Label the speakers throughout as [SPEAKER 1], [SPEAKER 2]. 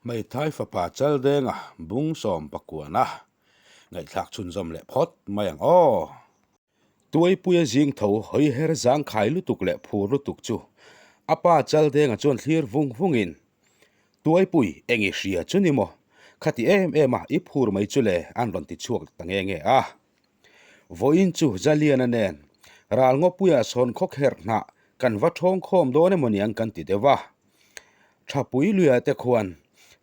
[SPEAKER 1] Hmeithai fapa Chaldenga bung sawmpakuana ngaihthlak chhunzawm leh phawt mai ang aw. Tuaipuia zing tho hawi her zangkhai lutuk leh phur lutuk chu a pa Chaldenga chuan thlir vung vungin, Tuaipui, eng i hria chu ni maw? Khati em em a, i phur mai chu le an rawn ti chhuak ta nge nge a. Vawiin chu Zaliana nen ral ngawpuia sawn khawkherh hnah kan va thawng khawm dawn emaw niang kan ti deuh a. Thapui luia te khuan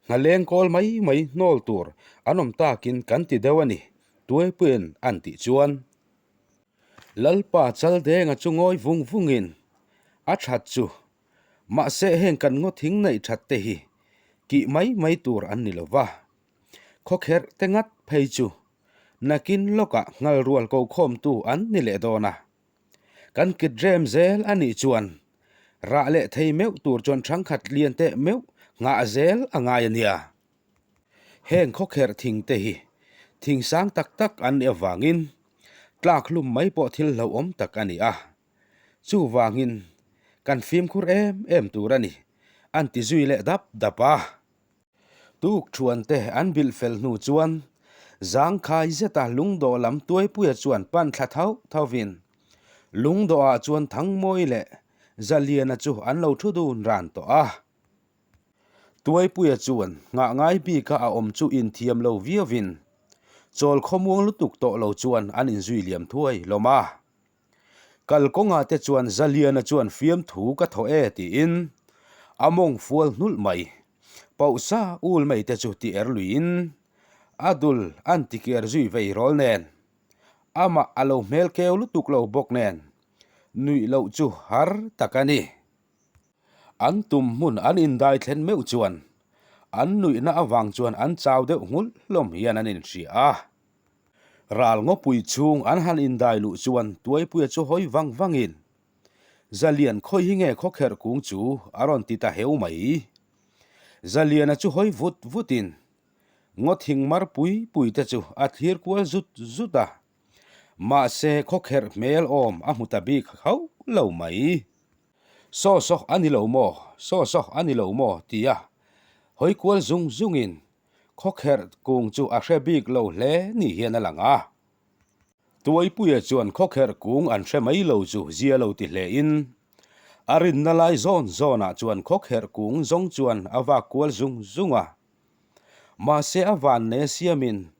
[SPEAKER 1] nghaleng kawl mai mai hnawl tur an awm takin kan ti deuh a ni, Tuaipuiin an tih chuan. Lalpa Chaldenga chu ngawi vung vungin a that chu mahse heng kan ngaw thing neih that te hi kih mai mai tur an ni lo va. Khawkherh te ngat phei chu nakin lawkah nghal rual ko khawmtu an ni leh dawn a. Kan kit rem zel a nih chuan rah leh thei meuh tur chuan thangkhat lian teh meuh nghah zel a ngai a nia. Heng khawkherh thing te hi thing sang tak tak an nih avangin tlak hlum mai pawh thil hlauhawm tak a ni a. Chuvangin kan fimkhur em em tur a ni, an ti zui leh dap dap a. Tuk thuante an bilh fel hnu chuan zangkhai zeta lungdawh lam Tuaipuia chuan pan thla thauh thauvin lungdawhah chuan Thangmawi leh Zaliana chu an lo thu dun ran tawh a. Tuaipuia chuan nghah ngai bika a awm chu inthiam lo viauvin chawl khawmuang lutuk tawh lo chuan an inzui liam thuai hlawm a. Kalkawngah te chuan Zaliana chuan fiamthu ka thaw e tiin a mawng fual hnulh mai. Pauhsa ul mai te chu ti er luiin a dul an ti kiar zui vei rawl nen amah a lo hmel keu lutuk lo bawk nen nuih loh chu har tak a ni. An tum hmun an indai thlen meuh chuan an nuihna avang chuan an chau deuh nghulh hlawm hian an inhria a. Ral ngawpui chhung an han indai luh chuan Tuaipuia chu hawi vang vangin, Zalian khawi hi nge khawkherh kung chu a rawn ti ta heu mai. Zaliana chu hawi vut vutin ngaw thing mar pui pui te chu a thlir kual zut zut a, mahse khawkherh hmel awm a hmu ta bik hauh lo mai. Saw saw a ni lo maw, saw saw a ni lo maw tia hawi kual zung zungin Khawkherh kung chu a hre bik lo hle ni hian a lang a. Tuaipuia chuan khawkherh kung an hre mai lo chu zia lo ti hle in, a rinna lai zawn zawnah chuan khawkherh kung zawng chuan a vak kual zung zung a. Mahse a vanne siamin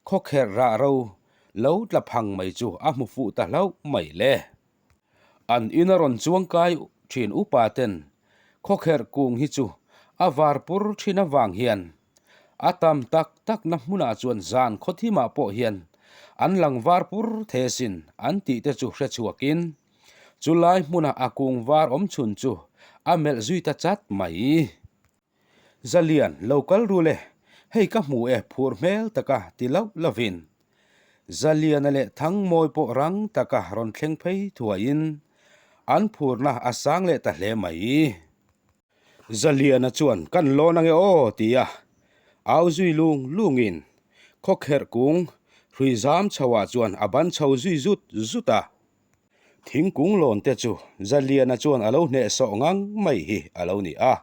[SPEAKER 1] khawkherh rah ro lo tla phang mai chu a hmu fuh ta hlauh mai le. An ina rawn chuang kai thin upa ten khawkherh kung hi chu a var pur thin avang hian a tam tak tak na hmunah chuan zan khawthimah pawh hian an lang var pur the sin an tih te chu hre chhuakin chulai hmuna a kung var awm chhun chu a melh zui ta chat mai. Zalian, lo kal ru le, hei ka hmu e phur hmel taka ti loh lovin. Zaliana leh Thangmawi pawh rang taka rawn thleng phei thuaiin an phurna a sang leh ta hle mai. Zaliana chuan kan lawn ange aw tia au zui lung lungin khawkherh kung hrui zam chhoah chuan a ban chho zui zut zut a. Thingkung lawn te chu Zaliana chuan a lo hnehsawh ngang mai hi a lo ni a.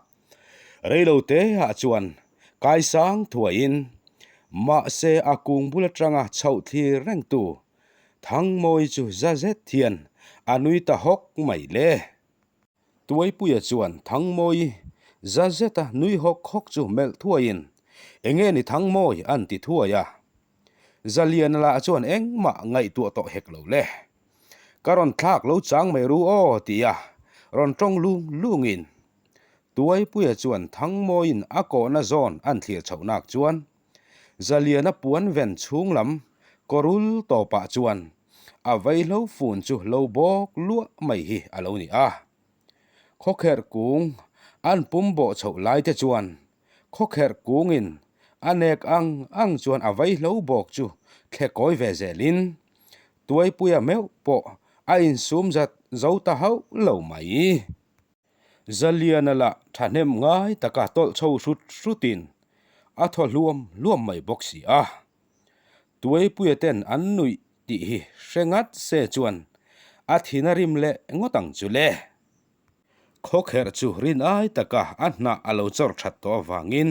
[SPEAKER 1] Reilo te ah chuan kaisang thuaiin mahse a kung bul atanga chhoh thlir reng tu Thangmawi chu za zet hian a nui ta hawk mai le. Tuaipuia chuan Thangmawi za zeta nui hawk hawk chu melh thuaiin Enge ni Thangmawi an ti thuai a. Zaliana lah chuan engmah ngaihtuah tawh hek lo le. Ka rawn thlak lo chang mai ru aw ti a rawn tawng lung lungin Tuaipuia chuan Thangmawiin a kawhna zawn an thlir chhoh nak chuan Zaliana puan ven chhung lam kawrul tawpah chuan a vaihlo fun chu lo bawk luah mai hi a lo ni a. Khawkherh kung an pum bawh chhoh lai te chuan Khawkherh kungin a nek ang ang chuan a vaihlo bawk chu thle kawi ve zelin Tuaipuia meuh pawh a insum zat zo ta hauh lo mai. Zaliana lah thahnem ngai taka tawlh chho hrut hrutin a thaw hluam hluam mai bawk si a. Tuaipuia ten an nuih tih hi hre ngat se chuan a thin a rim leh ngawt ang chu le. Khawkherh chu rin ai taka a hnah a lo chawr that tawh avangin.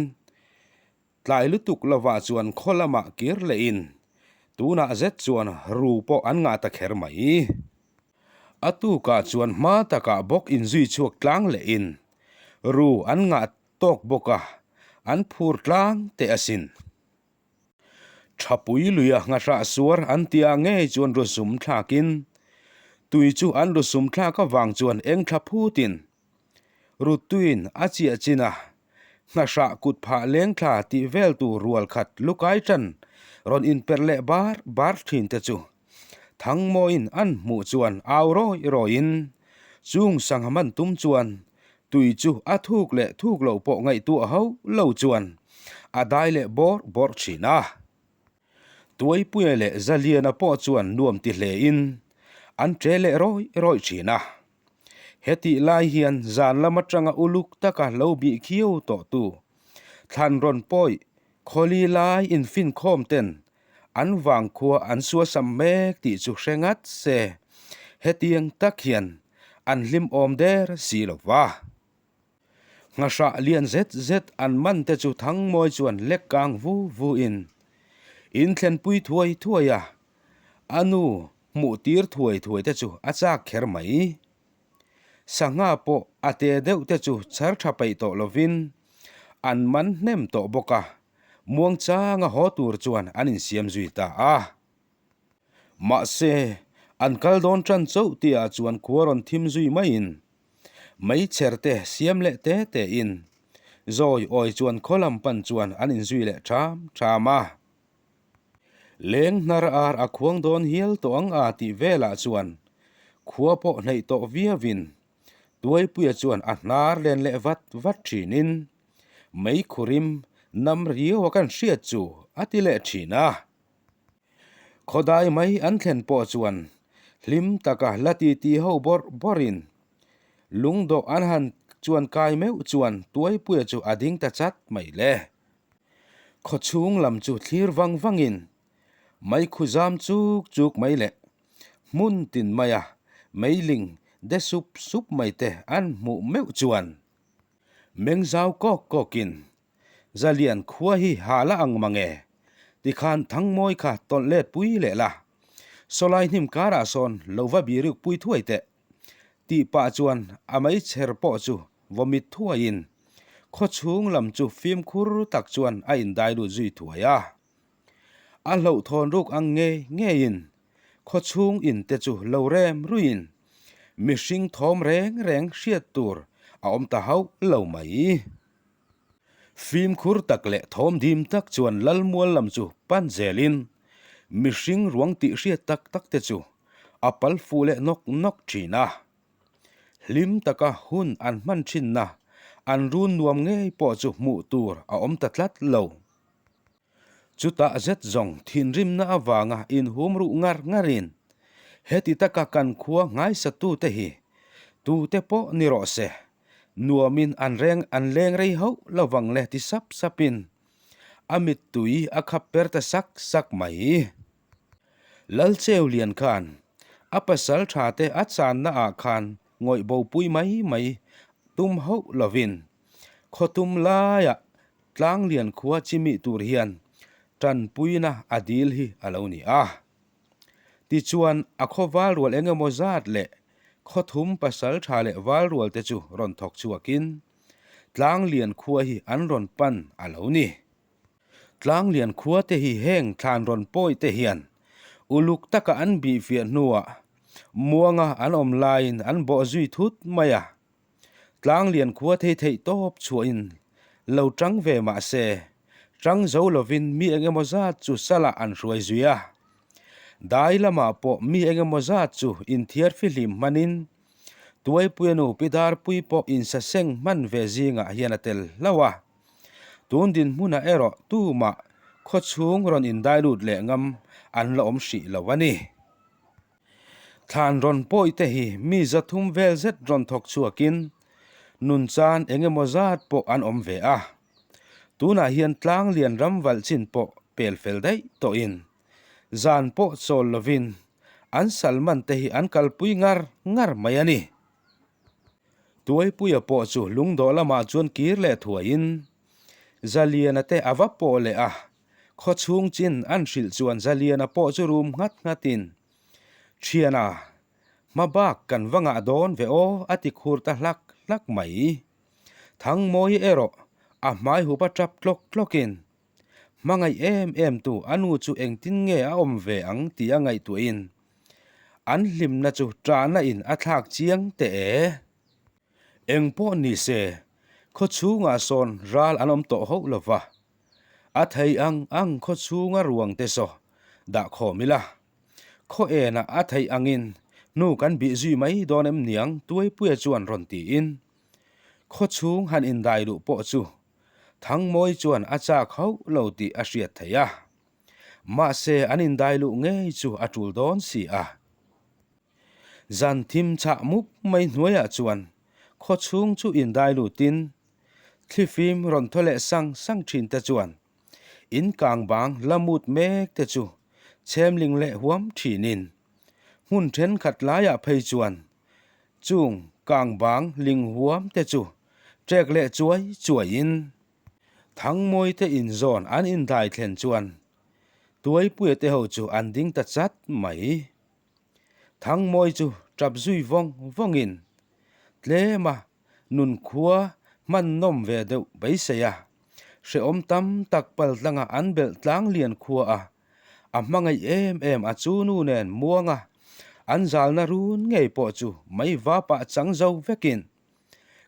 [SPEAKER 1] Tlai lutuk lovah chuan khaw lamah kir lehin tunah zet chuan ru pawh an ngah ta kher mai. A tukah chuan hma takah bawk inzui chhuak tlang lehin ru an ngah tawk bawk a, an phur tlang teh asin. Thapui luia nghahrah suar an tia ngei chuan rusum thlakin tui chu an rusum thlak avang chuan eng thla phutin Ruttuin a chiah chin a, nghahrah kut phah leng thla tih vel tur rual khat lukai tan rawn inperh leh bar bar thin te chu Thangmawiin an hmuh chuan au rawi rawiin chung sangha man tum chuan tui chu a thuk leh thuk loh pawh ngaihtuah hauh lo chuan a dai leh bawrh bawrh thin a. Tuaipuia leh Zaliana pawh chuan nuam ti hlein an ṭe leh rawi rawi thin a. Hetih lai hian zan lam atanga uluk taka lo bih khiau tawhtu thlan rawn pawi khawli lai infinkhawm ten an vangkhua an suasam mek tih chu hre ngat se, hetiang tak hian an hlim awm der si lo va. Nghahrah lian zet zet an man te chu Thangmawi chuan lek kang vu vu in inthlenpui thuai thuai a, a nu hmuh tir thuai thuai te chu a chak kher mai. Sangha pawh a te deuh te chu chhar tha peih tawh lovin an man hnem tawh bawk a, muangchanga haw tur chuan an insiam zui ta a. Mahse, an kal dawn tan chauh tihah chuan khua rawn thim zui maiin meichher te siam leh te tein zawi awi chuan khaw lam pan chuan an inzui leh ṭham ṭham a. Leng hnar ar a khuang dawn hial tawh ang a tih velah chuan khua pawh hneih tawh viauin Tuaipuia chuan a hnar len leh vat vat thinin meikhurim nam riau a kan hriat chu a ti leh thin a. Khawdai mai an thlen pawh chuan hlim taka la titi ho bawrh bawrhin lungdawh an han chuan kai meuh chuan Tuaipuia chu a ding ta chat mai le. Khawchhung lam chu thlir vang vangin meikhu zam chuk chuk mai leh hmun tin maia meiling de sup sup mai te an hmuh meuh chuan meng zau kawk kawkin Zalian khua hi ha la ang mange tikhan Thangmawi kha tawlh let pui leh la sawlai hnim karah sawn lo va biruk pui thuai teh tih pah chuan a meichher pawh chu vawmit thuaiin khawchhung lam chu fimkhur tak chuan a indai lut zui thuai a. A hlauhthawn ruk ang ngei ngeiin khawchhung in te chu lo rem ruiin mihring thawm reng reng hriat tur a awm ta hauh lo mai. Fimkhur tak leh thawm dim tak chuan Lalmual lam chu pan zelin mihring ruang tih hriat tak tak te chu a pal fuh leh nawk nawk thin a. Hlim taka hun an hman thinna an run nuam ngei pawh chu hmuh tur a awm ta tlat lo. Chutah zet zawng thinrimna avanga inhum ruh ngar ngarin heti taka kan khua ngaisatute hi tute pawh ni rawh se, nuamin an reng an leng rei hauh lovang le ti sap sapin a mittui a khap per ta sak sak mai. Lalcheulian khan a pasal tha te a channa ah khan ngawih bopui mai mai tum hauh lovin khawtum laiah Tlanglian khua chimih tur hian tanpuina a dil hi a lo ni a. Tichuan a khaw valrual eng emaw zat leh khawthum pasal tha leh valrual te chu rawn thawk chhuakin Tlanglian khua hi an rawn pan a lo ni. Tlanglian khua te hi heng thlan rawn pawi te hian uluk taka an bihfiah hnuah muanga an awm laiin an bawh zui thut mai a. Tlanglian khua thei theih tawp chhuahin lo tang ve mah se, tang zo lovin mi eng emaw zat chu salah an hruai zui a. Dai lamah pawh mi eng emaw zat chu inthiar fihlim hmanin Tuaipuia nu Pi Darpui pawh insaseng hman ve zingah hian a tel hlauh a. Tun dinhmunah erawh tumah khawchhung rawn indai lut leh ngam an la awm hrih lo a ni. Thlan rawn pawi te hi mi 300 vel zet rawn thawk chhuakin nun chan eng emaw zat pawh an awm ve a. Tunah hian tlang lian ram valh chin pawh pel fel daih tawhin zan pawh chawl lovin an salman te hi an kalpui ngar ngar mai a ni. Tuaipuia pawh chu lungdawh lamah chuan kir leh thuaiin. Zaliana te a va pawh leh a, khaw chhung chin an hrilh chuan Zaliana pawh chu rum nghat nghatin, Thiana, hma bak kan va ngah dawn ve aw a ti khur ta hlak hlak mai. Thangmawi erawh a hmai hup a tap tlawk tlawkin, Hmangaih em em tu a nu chu engtin nge a awm ve ang tih a ngaihtuahin an hlimna chu ṭahna in a thlak chiang teh e. Eng pawh ni se, khaw chhungah sawn ral an awm tawh hauh lo va, a thei ang ang khaw chhunga ruang te saw dah khawm ila, khaw enah a theih angin hnu kan bih zui mai dawn em niang Tuaipuia chuan rawn tiin khaw chhung han indai luh pawh chu Thangmawi chuan a chak hauh lo tih a hriat theih a, mahse an indai luh ngei chu a tul dawn si a. Zan thim chhah mup mai hnuaiah chuan khaw chhung chu indai lutin thlifim rawn thaw leh sang sang thin te chuan in kang bang la mut mek te chu chhemling leh huam thinin hmun thenkhat laiah phei chuan Chung kang bang ling huam te chu ṭek leh chuai chuaiin Thangmawi te inzawn an indai thlen chuan Tuaipuia te ho chu an ding ta chat mai. Thangmawi chu ṭap zui vawng vawngin tlema nunkhua hman nawm ve deuh beisei a, hrehawm tam tak paltlanga an belh tlang lian khua a A hmangaih em em a chu nu nen muanga an zalna run ngei pawh chu mai vapah chang zo vekin,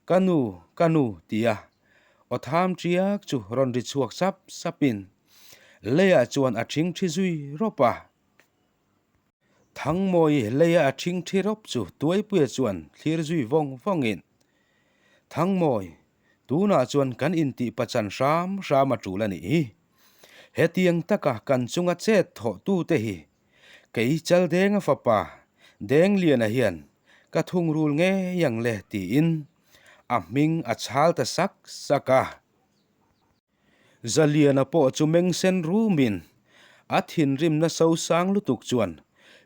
[SPEAKER 1] Ka nu, ka nu tia aw tham ṭiak chu rawn ri chhuak sap sapin leiah chuan a ṭhingṭhi zui rawp a. Thangmawi leia a ṭhingṭhi rawp chu Tuaipuia chuan thlir zui vawng vawngin, Thangmawi, Tunah chuan kan intih pachan hram hram a tul a nih hi. Hetiang taka kan chunga chet thawhtute hi kei Chaldenga fapa Dengliana hian ka thungrul ngei ang le tiin a hming a chhal ta sak sak a. Zaliana pawh chu meng sen rumin a thinrimna sosang lutuk chuan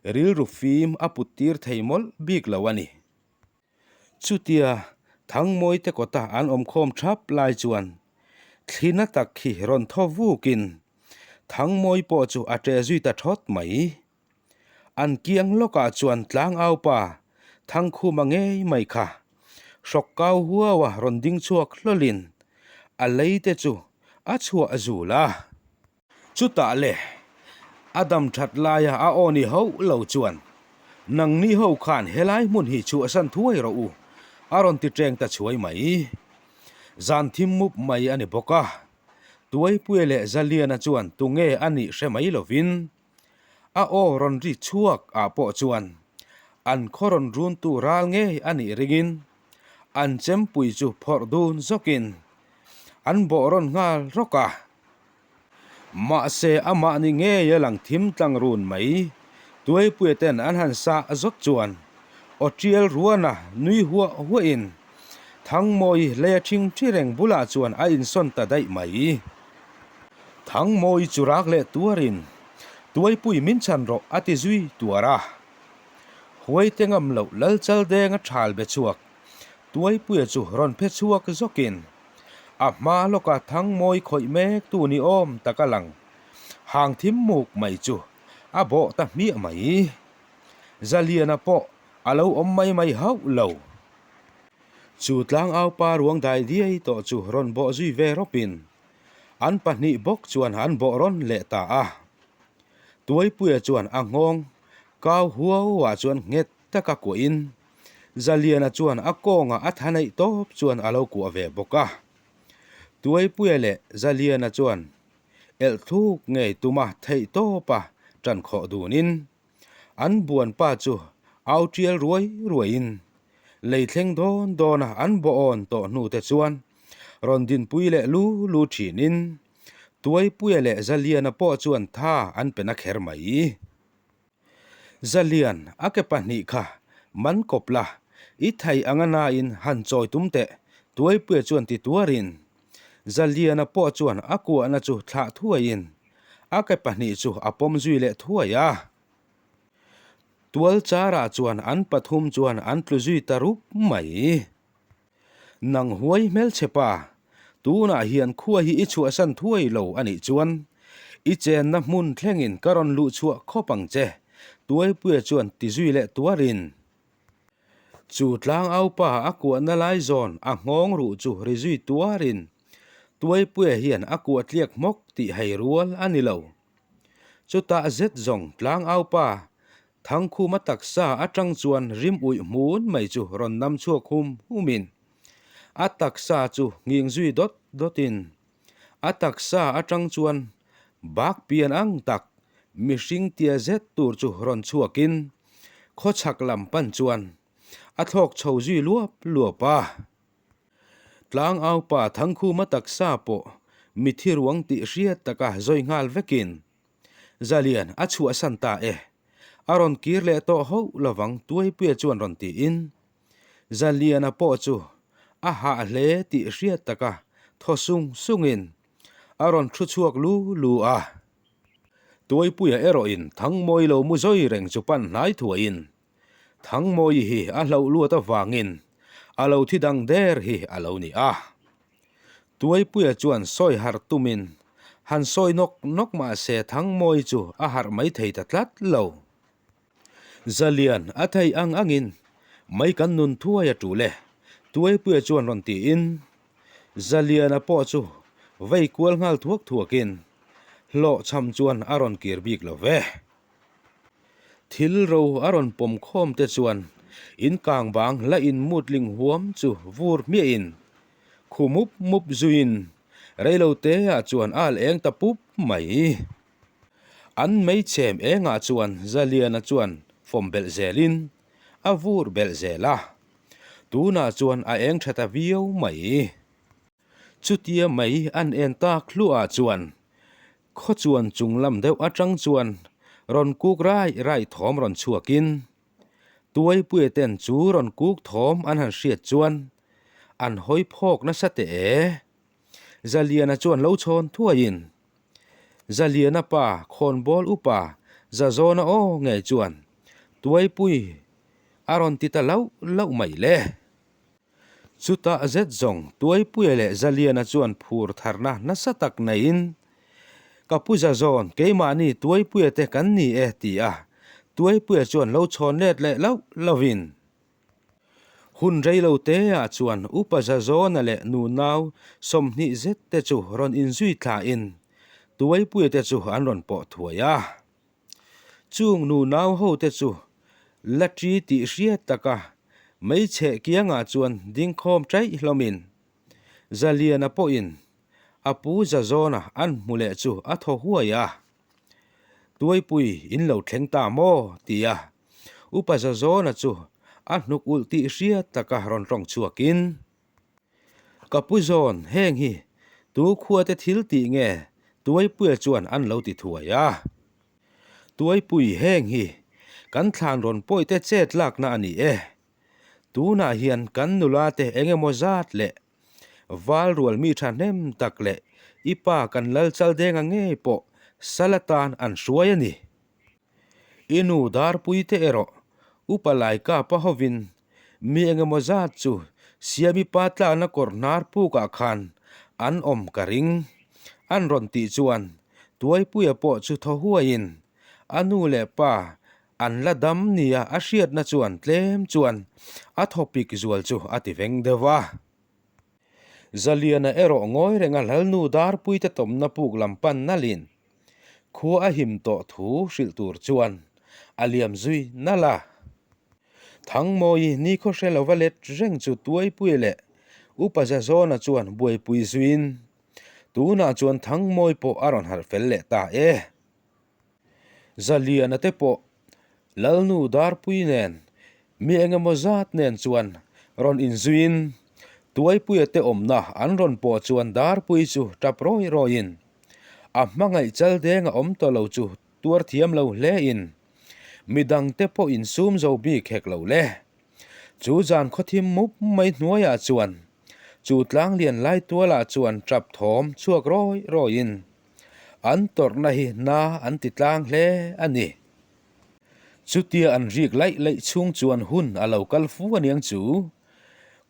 [SPEAKER 1] rilru fim a put tir thei mawlh bik lo a ni. Chutia Thangmawi te kawta an awm khawm thap lai chuan thlina tak khi rawn thaw vukin Thangmawi pawh chu a ṭe zui ta thawt mai. An kiang lawkah chuan tlangaupa Thangkhuma ngei mai kha hrawk kau huaua rawn ding chhuak hlawlin a lei te chu a chhuah zul a. Chutah le, a dam that laia a aw ni hauh lo chuan, Nangni ho khan helai hmun hi chhuahsan thuai rawh u, a rawn ti ṭeng ta chhuai mai. Zan thim mup mai a ni bawk a, Tuaipuia leh Zaliana chuan tunge a nih hre mai lovin, a aw rawn ri chhuak ah pawh chuan an khaw rawn runtu ral ngei a nih ringin an chempui chu phawrh dun zawkin an bawh rawn nghal rawk a. Mahse amah ni ngei a lang thim tlang run mai. Tuaipuia ten an han sah zawt chuan aw tial ruana nui huah huahin Thangmawi leia ṭhing ṭhi reng bulah chuan a insawn ta daih mai. Thangmawi chu rak leh tuarin Tuaipui min chhan rawh a ti zui tuar a. Huaite ngam loh Lalchaldenga ṭhal be chhuak Tuaipuia chu rawn phe chhuak zawkin A hma lawka Thangmawi khawih mek tu ni awm tak a lang. Hang thim muk mai chu a bawh ta hmiah mai. Zaliana pawh a lo awm mai mai hauh lo. Chu tlangaupa ruang dai diai tawh chu rawn bawh zui ve rawpin an pahnih bawk chuan an bawh rawn leh ta a. Tuaipuia chuan a nghawng kau huau ah chuan nghet taka kuahin Zaliana chuan a kawngah a tha neih tawp chuan a lo kuah ve bawk a. Tuaipuia leh Zaliana chuan elh thluk ngei tuma theih tawpa tan khawh dunin an buanpa chu au tial ruai ruaiin lei thleng dawn dawna an bawh awn tawh hnu te chuan rawn dinpui leh lu lu thinin Tuaipuia leh Zaliana pawh chuan tha an pe na kher mai. Zalian, a ke pahnih kha man kawp la, i thei anga nain han chawi tum teh, Tuaipuia chuan ti tuarin. Zaliana pawh chuan a kuahna chu thlah thuaiin a ke pahnih chu a pawm zui leh thuai a. Tual charah chuan an pathum chuan an tlu zui ta rup mai. Nang huai hmelchhe pa. Tunah hian khua hi i chhuahsan thuai lo a nih chuan i chenna hmun thlengin ka rawn luh chhuah khawp ang che, Tuaipuia chuan ti zui leh tuarin. Chu tlangaupa a kuahna lai zawn a nghawng ruh chu ri zui tuarin Tuaipuia hian a kuah tliak hmawk tih hei rual a ni lo. Chutah zet zawng tlangaupa Thangkhuma taksa atang chuan rim uih hmun mai chu rawn nam chhuak hum humin a taksa chu nghing zui dawt dawtin a taksa atang chuan bak pian ang tak mihring tia zet tur chu rawn chhuakin khawchhak lam pan chuan a thlawk chho zui luap luap a. Tlangaupa Thangkhuma taksa pawh mithi ruang tih hriat taka zawi nghal vekin Zalian a chhuahsan ta e. A rawn kir leh tawh hauh lovang Tuaipuia chuan rawn tiin Zaliana pawh chu a hah hle tih hriat taka thaw sung sungin a rawn thu chhuak lu lu a. Tuaipuia erawhin Thangmawi lo mu zawi reng chu pan hnai thuaiin Thangmawi hi a hlauh luat avangin a lo thi dang der hi a lo ni a. Tuaipuia chuan sawi harh tumin han sawi nawk nawk mah se Thangmawi chu a harh mai thei ta tlat lo. Zalian a thei ang angin mai kan nun thuai a tul e, Tuaipuia chuan rawn tiin Zaliana pawh chu vei kual nghal thuak thuakin hlawhchham chuan a rawn kir bik lo ve. Thil ro a rawn pawm khawm te chuan in kang bang la in mutling huam chu vur hmiahin khu mup mup zuiin reilo te ah chuan a al eng ta pup mai. An meichhem engah chuan Zaliana chuan fawm belh zelin a vur belh zel a, tunah chuan a eng tha ta viau mai. Chutia mai an en tak hluah chuan Khawchuan chung lam deuh atang chuan rawn kuk rai rai thawm rawn chhuakin Tuaipuia ten chu rawn kuk thawm an han hriat chuan an hawi phawk nasa teh e. Zaliana chuan lo chhawn thuaiin Zaliana pa khawnbawl upa Zazawna aw ngei chuan Tuaipui a rawn ti ta lauh lauh mai le. Chutah zet zawng Tuaipuia leh Zaliana chuan phur tharna nasa tak neiin, Ka pu Zazawn, keimahni Tuaipuia te kan ni e, ti a. Tuaipuia chuan lo chhawn let leh lauh lovin, Hun reilo teah chuan Upa Zazawna leh nunau 20 zet te chu rawn inzui thlain Tuaipuia te chu an rawn pawh thuai a. Chung nunau ho te chu la ṭi tih hriat taka hmeichhe kiangah chuan dingkhawm ṭaih hlawmin Zaliana pawhin a pu Zazawna an hmu leh chu a thaw huai a. Tuaipui in lo thleng ta maw? ti a Upa Zazawna chu a hnuk ulh tih hriat taka rawn ṭawng chhuakin. Ka pu zawn, heng hi tu khuate thil tih nge? Tuaipuia chuan an lo ti thuai a. Tuaipui, heng hi kan thlan rawn pawihte chet lakna a ni e. Tunah hian kan nula te eng emaw zat leh val rual mi thahnem tak leh i pa kan lal chal denga ngei pawh sal atan an hruai a ni. I nu Darpui te erawh Upa Laika pa hovin mi engemaw zat chu Siami pa tlakna kawr hnar pukah khan an awm ka ring. An rawn tih chuan Tuaipuia pawh chu thaw huaiin a nu leh pa an la dam nia a hriatna chuan tlem chuan a thawpik zual chu a ti veng deuh a. Zaliana erawh ngawi renga Lalnu Darpuite tawmna puk lam pan nalhin Khua a him tawh thu hrilh tur chuan a liam zui nalh a. Thangmawi nikhaw hre lova let reng chu Tuaipui leh Upa Zazawna chuan buaipui zuiin tunah chuan Thangmawi pawh a rawn harh fel leh ta e. Zaliana te pawh Lalnu Darpui nen mi engemaw zat nen chuan rawn inzuiin Tuaipuia te awmna an rawn pawh chuan Darpui chu tap rawi rawiin a hmangaih chal deng a awm tawh lo chu tuar thiam lo hlein midangte pawh insum zo bik hek lo le. Chu zan khawthim mup mai hnuaiah chuan chu tlanglian lai tualah chuan tap thawm chhuak rawi rawiin An tawrhna hi na an ti tlang hle a ni. Chutia an rik laih laih chhung chuan hun a lo kal fu aniang chu.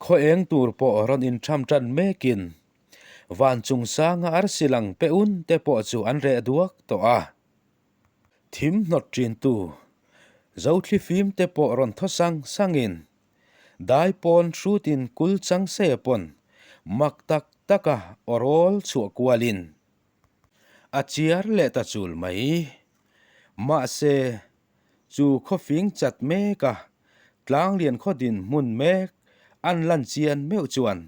[SPEAKER 1] Khaw eng tur pawh rawn intham tan mekin. Van chung sanga arsi lang pe un te pawh chu an reh duak tawh a. Thim hnawt ṭintu Zothli fim te pawh rawn thaw sang sangin dai pawn hrutin kul chang se pawn mak tak taka aw rawl chhuah kualin a chiar leh ta chul mai. Mahse, chu khawfing chat meka tlanglian khaw dinhmun mek an lan chian meuh chuan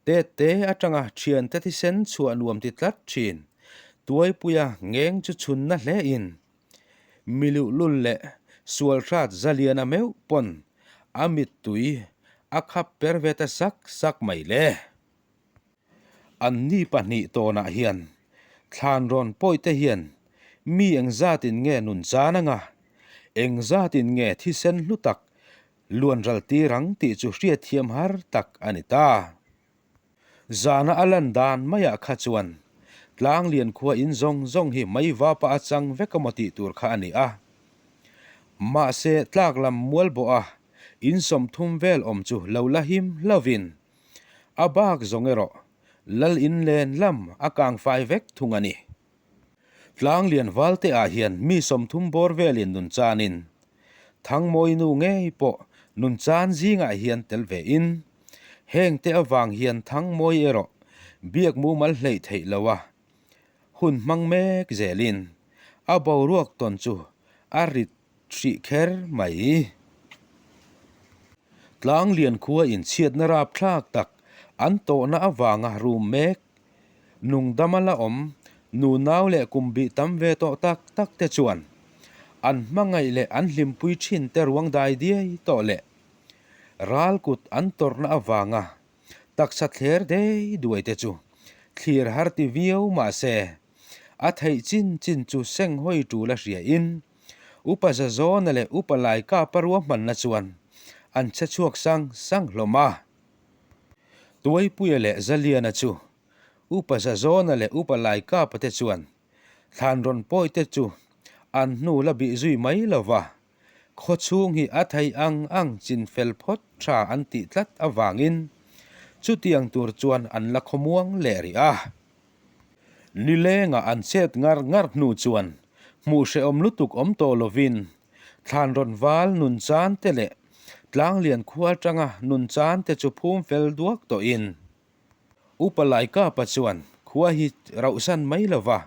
[SPEAKER 1] tette atanga thiante thisen chhuah nuam ti tlat thin. Tuaipuia ngeng chu chhunna hle in miluhlul leh sual hrat zaliana meuh pawn a mittui a khap per ve ta sak sak mai le. Anni pahnih tawnah hian thlan rawn pawite hian mi engzatin nge nun chan anga, engzatin nge thisen hlu tak luan ral tir ang tih chu hriatthiam har tak a ni ta. Zana a lan dan maiah kha chuan Tlanglian khua in zawng zawng hi mai vapa a chang vek emaw tih tur kha a ni a. Mahse tlak lam mual bawha in 30 vel awm chu lo la him hlauhin A bak zawng erawh lal in len lam a kang fai vek thung a ni. Tlanglian Valte ah hian mi 30 bawr velin nun chanin Thangmawi nu ngei pawh nun chan zingah hian tel ve in heng te avang hian Thangmawi erawh biak mumal hleih theih lo a hun hmang mek zelin a boruak tawn chu a rit hrih kher mai. Tlanglian khua inchhiatna rapthlak tak an tawhna avanga rum mek, nungdama la awm, nunau leh kum bih tam ve tawh tak tak te chuan an hmangaih leh an hlimpui thin te ruang dai diai tawh leh ral kut an tawrhna avanga taksa thler dei duai te chu thlir har ti viau mahse a theih chin chin chu senghawi tul a hria in Upa Zazawna leh Upa Laikapa ruahmanna chuan an che chhuak sang sang hlawm a. Tuaipuia leh Zaliana chu Upa Zazawna leh Upa Laikapa te chuan thlan rawn pawi te chu an hnu la bih zui mai lo va, khaw chhung hi a thei ang ang chin fel phawt tha an tih tlat avangin chutiang tur chuan an la khawmuang leh rih a. Nilengah an chet ngar ngar hnu chuan hmuh hrehawm lutuk awm tawh lovin thlan rawn val nun chan te leh tlanglian khua atanga nun chan te chu phum fel duak tawhin Upa Laikapa chuan khua hi rauhsan mai lova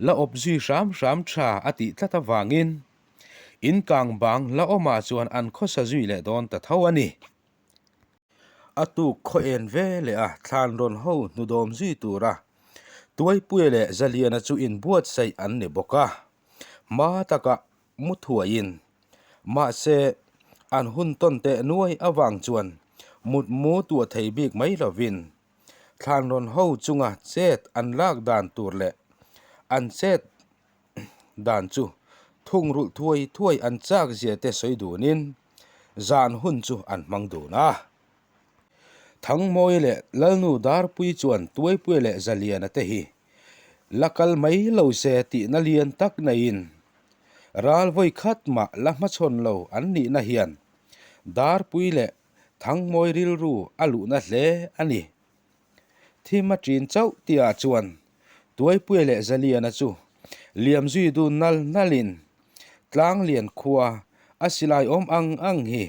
[SPEAKER 1] la awp zui hram hram tha a tih tlat avangin in kang bang la awmah chuan an khawsa zui leh dawn ta tho a ni. A tuk khaw en ve leh a thlan rawn ho hnudawm zui tura Tuaipuia leh Zaliana chu inbuatsaih an ni bawk a, hma taka mu thuaiin. Mahse, an hun tawn teh nuai avang chuan mutmu tuah thei bik mai lovin thlan rawn ho chunga chet an lak dan tur leh an chet dan chu thungrulh thuai thuai an chak zia te sawi dunin zan hun chu an hmang dun a. Thangmawi leh Lalnu Darpui chuan Tuaipuia leh Zaliana te hi la kal mai lo se tihna lian tak neiin ral vawi khat mah la hmachhawn lo an nihna hian Darpui leh Thangmawi rilru a luhna hle a ni. Thim a ṭin chauh tihah chuan Tuaipuia leh Zaliana chu liam zui dun nal nalin Tlanglian khua a silai awm ang ang hi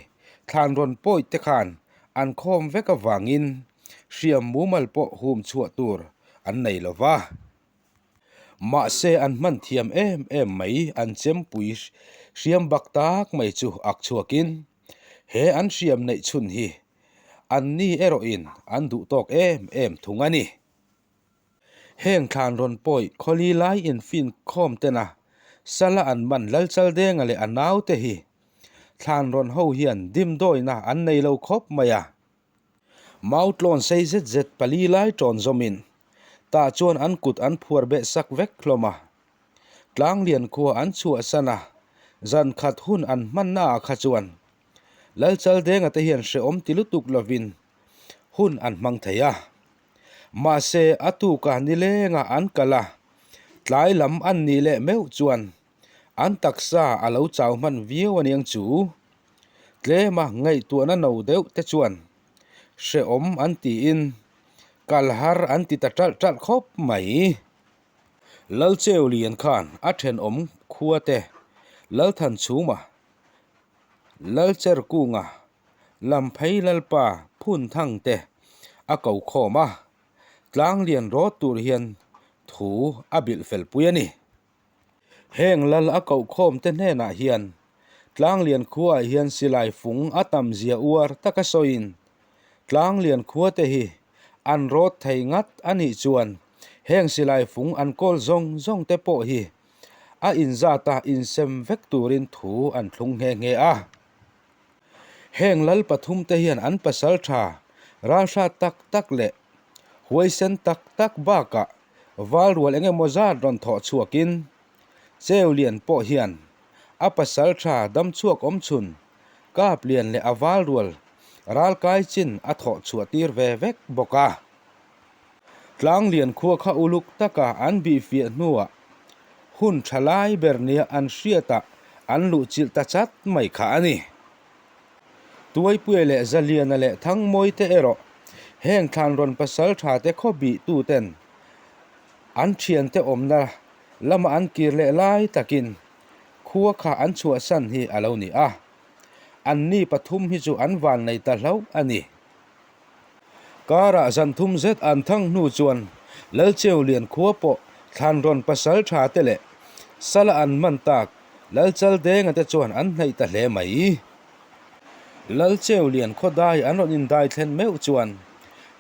[SPEAKER 1] thlan rawn pawi te khan an khawm vek avangin hriam mumal pawh hum chhuah tur an nei lo va. Mahse an hman thiam em em mai an chempui hriam bak tak mai chu ak chhuakin he an hriam neih chhun hi Anni erawhin an duh tawk em em thung a ni. Heng thlan rawn pawi khawli lai infin khawm tena sala an man Lalchaldenga leh a naute hi thlan rawn ho hian dimdawina an nei lo khawp mai a. Mau tlawn sei zet zet pali lai tawn zawmin tah chuan an kut an phuar beh sak vek hlawm a. Tlanglian khua an chhuahsan a, zan khat hun an hmannaah kha chuan Lalchaldenga te hian hrehawm ti lutuk lovin hun an hmang thei a. Mahse, a tuka nilenga an kal a, tlai lam an nih leh meuh chuan an taksa a lo chau hman viau aniang chu. Tlema ngaihtuahna no deuh te chuan hrehawm an tiin. Kal har an ti ta ṭalh ṭalh khawp mai. Lalcheulian khan a ṭhenawm khuate Lalthanchhuma, Lalcherkunga, Lamphei Lalpa Phunthang te a ko khawm a, tlanglian rawt tur hian thu a bilh fel pui a ni. Heng lal a kohkhawm te hnenah hian Tlanglian khuaah hian silai fung a tam zia uar taka sawiin Tlanglian khua te hi an rawt thei ngat a nih chuan heng silai fung an kawl zawng zawng te pawh hi a inzata insem vek turin thu an thlung nghe nghe a. Heng lal pathum te hian an pasal tha ralhrat tak tak leh huaisen tak tak bakah Val rual eng emaw zat rawn thawh chhuakin Cheulian pawh hian a pasal tha dam chhuak awm chhun kap lian leh a val rual ral kai chin a thawh chhuah tir ve vek bawk a. Tlanglian khua kha uluk taka an bih fiah hnuah hun tha lai ber nia an hriatah an luh chilh ta chat mai kha a ni. Tuaipuia leh Zaliana leh Thangmawi te erawh heng thlan rawn pasal tha te khaw bih tu ten an thiante awmna lama an kir leh lai takin khua kha an chhuahsan hi a lo ni a, anni pathum hi chu an van nei ta hlauh a ni. Karah zan thum zet an thang hnu chuan Lalcheulian khua pawh thlan rawn pasal tha te leh sala an man tak Lalchaldenga te chuan an hnaih ta hle mai. Lalcheulian khaw dai an rawn indai thlen meuh chuan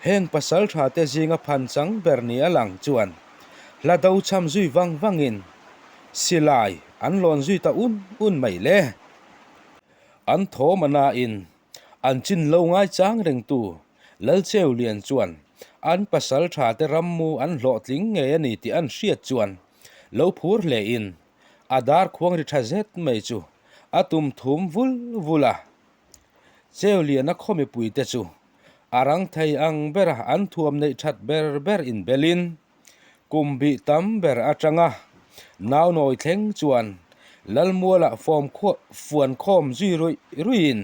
[SPEAKER 1] heng pasal tha te zinga phan chang ber ni a lang chuan hla do cham zui vang vangin silai an lawn zui ta un un mai le. An thawm a nain An chin lo ngaichang rengtu Lalcheulian chuan an pasal tha te rammu an hlawhtling ngei a ni tih an hriat chuan lo phur hle in a dar khuang ri tha zet mai chu a tum thum vul vul a. Cheuliana khaw mipui te chu a rang thei ang bera an thuam neih that ber ber inbelin Kum bih tam ber atanga Naunawi thleng chuan Lalmualah fawm fuan khawm zui ruih ruihin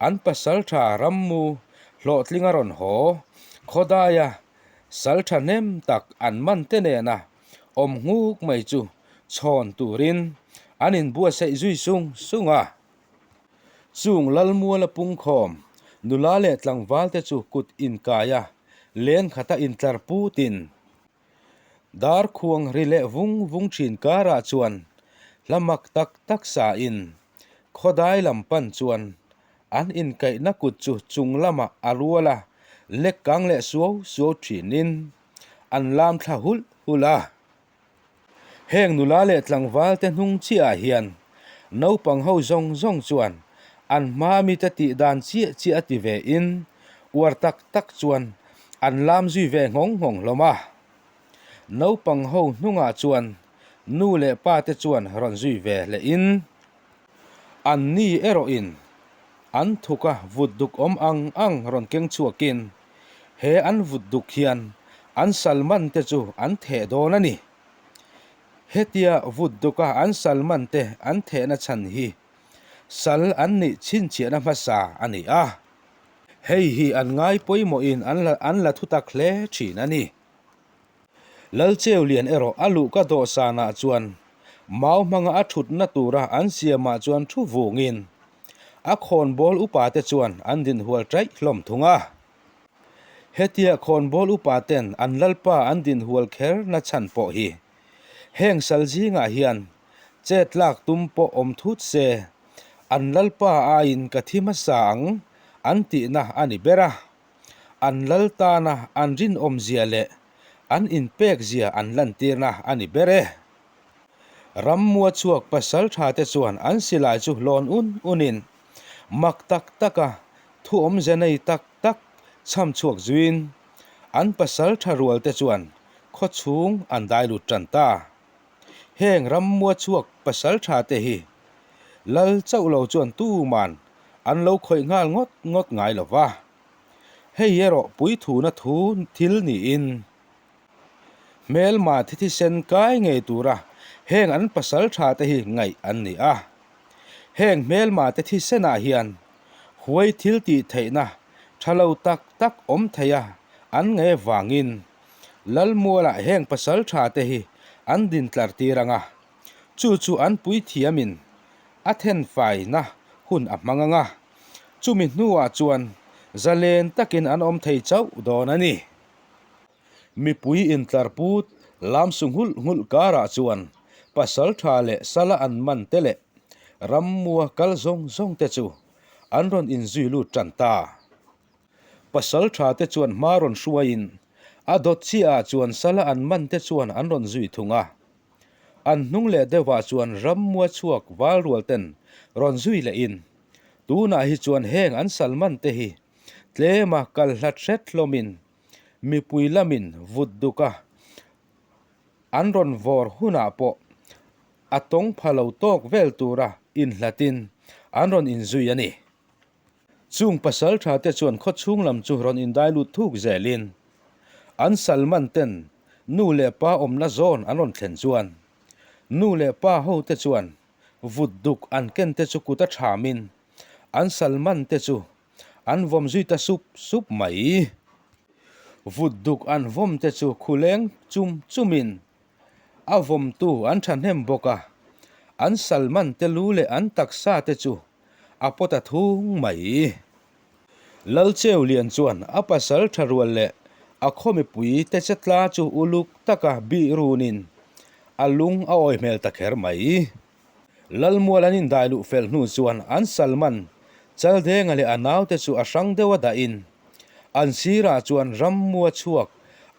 [SPEAKER 1] an pasaltha rammu hlawhtling a rawn haw. Khawdaia sal thahnem tak an man te nena awm nghuk mai chu chhawn turin an inbuatsaih zui sung sung a. Chung Lalmuala pungkhawm nula leh tlangval te chu kut inkai a, len khata intlar putin dar khuang ri leh vung vung thin karah chuan hla mak tak tak sain khawdai lam pan chuan an inkaihna kut chu chung lamah a rual a, lek kang leh suau suau thinin an lam thla hulh hulh a. Heng nula leh tlangval te hnung chiahah hian naupang ho zawng zawng chuan an hma mite tih dan chiah chiah a ti ve in uar tak tak chuan an lam zui ve nghawng nghawng hlawm a. Naupang ho hnungah chuan nu leh pa te chuan rawn zui ve hleh in an ni erawh in an thuk a vut duk awm ang ang rawn keng chhuak in He an vut duk hian an salman te chu an theh dawn a ni. Hetia vut duka an salman te an thehna chhan hi sal an nih chhinchhiahna hmasa a ni a. Hei hi an ngai pawimawhin an la an la thutak hle thin a ni. Lalcheulian erawh a luhka dawhsanah chuan mau hmanga a thutna tura an siamah chuan thu vungin A khawnbawl upate chuan an dinhual ṭaih hlawm thung a. Hetia khawnbawl upaten an lalpa an dinhual kher na chhan pawh hi heng sal zingah hian chet lak tum pawh awm thut se, an lalpa aiin ka thi hmasa ang an tihna a ni ber a. An lal tana an rinawmzia leh an inpekzia an lantirna a ni ber e. Rammua chhuak pasal tha te chuan an silai chu hlawn un unin mak tak taka thu awmze nei tak tak chham chhuak zuiin an pasal tha rual te chuan khaw chhung an dai lut tan ta. Heng Rammua chhuak pasal tha te hi Lal chauh lo chuan tuman an lo khawih nghal ngawt ngawt ngai lo va. Hei erawh puithuna thu thil niin Hmelma thi thisen kai ngei tura heng an pasal tha te hi ngaih an ni a. Heng hmelma te thisenah hian huai thil tih theihna tha lo tak tak awm theia an nge vangin Lalmualah heng pasaltha te hi an din tlar tir ang a, chu chu an puithiamin a thenfaina hun a hmang ang a, chumi hnuah chuan zalen takin an awm thei chauh dawn a ni. Mipui intlar put lam su nghulh nghulh karah chuan pasaltha leh sala an man te leh rammua kal zawng zawng te chu an rawn inzui lut tan ta. Pasaltha te chuan hma rawn hruaiin a dawt chiahah chuan sala an man te chuan an rawn zui thung a. An hnung leh deuhah chuan rammua chhuak val rual ten rawn zui lehin tunah hi chuan heng an sal man te hi tlema kal hlat hret hlawmin mipui lamin vut duka an rawn vawr hunah pawh a tawng pha lo tawk vel tura inhlatin an rawn inzui a ni. Chung pasal tha te chuan khawchhung lam chu rawn indai lut thuk zelin an salman ten nu leh pa awmna zawn an rawn thlen chuan nu leh pa ho te chuan vut duk an ken te chu kut a thamin an salman te chu an vawm zui ta sup sup mai. Vut duk an vawm te chu khuleng chum chumin a vawmtu an thahnem bawk a, an salman te lu leh an taksa te chu a pawt a thung mai. Lalcheulian chuan a pasal tha rual leh a khaw mipui te che tla chu uluk taka bih runin a lung a awi hmel ta kher mai. Lalmual an indai luh fel hnu chuan an Salman Chaldenga leh a naute chu a hrang deuh a dahin an sirah chuan rammua chhuak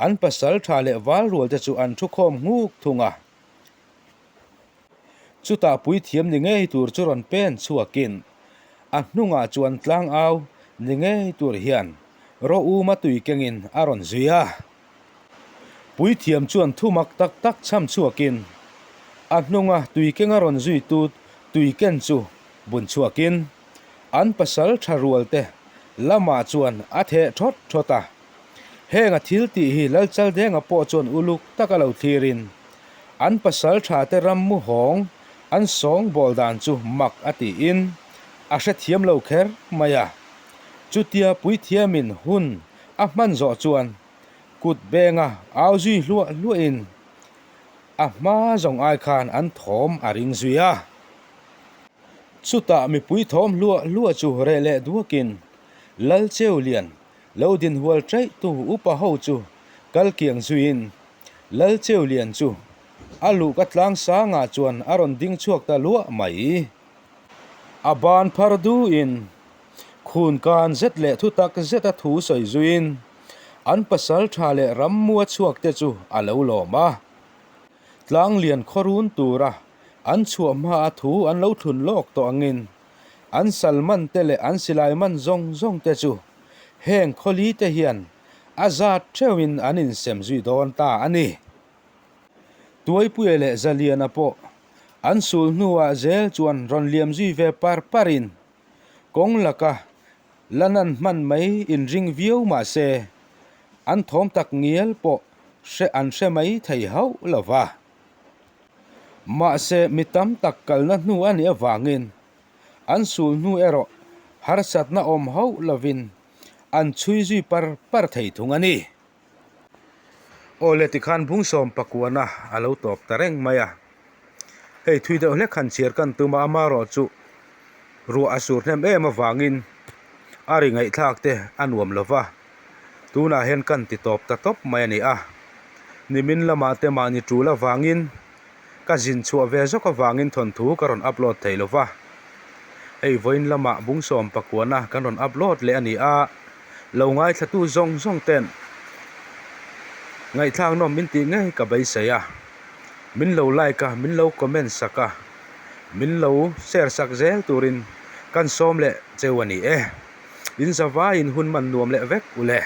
[SPEAKER 1] an pasal tha leh val rual te chu an thu khawm nghuk thung a. Chutah puithiam ni ngei tur chu rawn pen chhuakin a hnungah chuan tlangau ni ngei tur hian Rouma tui kengin a rawn zui a. Puithiam chuan thu mak tak tak chham chhuakin a hnunga tui kenga rawn zuitu tui ken chu bun chhuakin an pasal tha rual te lamah chuan a theh thawt thawt a. Heng a thil tih hi Lalchaldenga pawh chuan uluk taka lo thlirin an pasal tha te ram mu hawng an sawng bawl dan chu mak a tiin a hrethiam lo kher mai a. Chutia puithiamin hun a hman zawh chuan kut benga au zui hluah hluahin a hma zawng ai khan an thawm a ring zui a. Chutah mipui thawm hluah hluah chu reh leh duakin Lalcheulian lo dinhual chaihtu upa ho chu kal kiang zuiin Lalcheulian chu a luhka tlang sangah chuan a rawn ding chhuak ta luah mai. A ban phar duhin Khun kan zet leh thu tak zeta thu sawi zuiin an pasal tha leh rammua chhuak te chu a lo lawm a. Tlanglian khawrun tura an chhuah hmaa thu an lo thlun lawk tawh angin an sal man te leh an silai man zawng zawng te chu heng khawli te hian a zat theuhin an insem zui dawn ta a ni. Tuaipuia leh Zaliana pawh an sul hnuah zel chuan rawn liam zui ve par parin Kawng laka la nan hman mai inring viau mah se, an thawm tak ngial pawh hre an hre mai thei hauh lo va. Mahse, mi tam tak kalna hnu a nih avangin an sul hnu erawh harsatna awm hauh lovin an chhui zui par par thei thung a ni. Awle tikhan bungsawm pakuana a lo tawp ta reng mai a, hei thui deuh hlek han chhiar kan tum a, amaherawh chu ruah a sur hnem em avangin a ri ngaihthlak te a nuam lo va, tunah hian kan ti tawp ta tawp mai a ni a, nimin lamah te mahni tul avangin Ka zin chhuah ve zawk avangin thawnthu ka rawn upload thei lo va, hei vawiin lamah bungsawm pakuana kan rawn upload leh a ni a, lo ngaithlatu zawng zawng ten ngaihthlak nawm min tih ngei ka beisei a, min lo like a, min lo comment sak a, min lo share sak zel turin kan sawm leh cheu a ni e. In zavaiin hun man nuam leh vek u le.